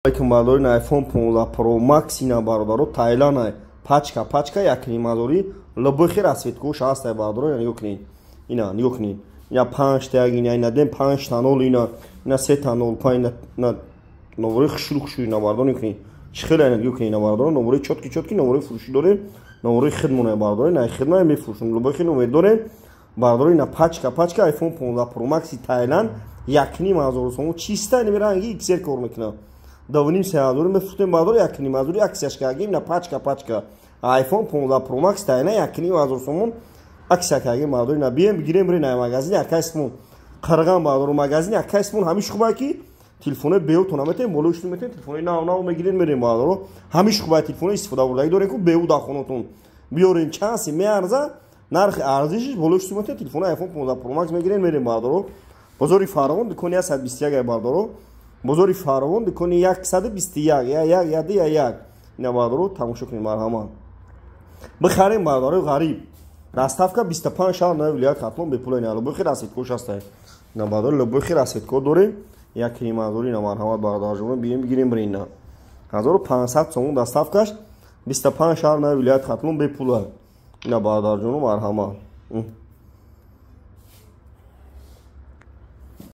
Алейкум, бародари. iPhone 15 Pro Max ина, бародаро, Тайланд, пачка пачка, якнимазори, любой хел расцветкош ҳастай, бародаро. Ина нигоҳ кунед, ина нигоҳ кунед, ина панҷта як, ина, ина дем панҷта нол, ина, ина сета нол панҷ, ина номерои хушрӯ хушрӯ. Ина, бародаро, нигоҳ кунед, чӣ хеле. Ина нигоҳ кунед, ина, бародаро, номерои чёткий чёткий, номерои фурӯшӣ дорем, номерои хидмона, бародаро, ина хидма мефурӯшем, любой хел номер дорем, бародаро. Ина пачка пачка iPhone 15 Pro Max Тайланд, 1500 сомон, чиста, ин ранги XR кор мекунад. 2,5, 3 ҳазор мефурӯхтем, бародаро, 1500 аксияш кардем. На, пачка пачка iPhone 15 Pro Max тайна, 1500 сомон аксия кардем, бародаро. На, бием, бигирем, бирем на магазини акайсмон Қарған, бародаро, магазини акайсмон. Ҳамиш хубае, ки телефонои беутон наметем, болои шуну метем, телефонои нав нав мегирем, мерем, бародаро. Ҳамиш хубае, телефонои истифода бурдагӣ дорем, ку беу дар хонатон биёрем, чанд си меарза, нархи арзишиш болои шуну метем, телефонои iPhone 15 Pro Max мегирем, мерем, бародаро. Бозори Фаровон, дукони 121, бародаро, бозори Фаровон, дукони 121, я як, я ду, я як. Ина, бародаро, тамошо кунем, марҳамат, бихарем, бародарои ғариб. Доставка 25 шаҳр нави вилоят Хатлон бепула. Ина любой хел расцветкош ҳастай, ина, бародаро, любой хел расцветко дорем, 1500. Ина, марҳамат, бародарҷоно, бием, бигирем, бирем. Ина 1500 сомон доставкаш, 25 шаҳр нави вилоят Хатлон бепула. Ина, бародарҷоно, марҳамат.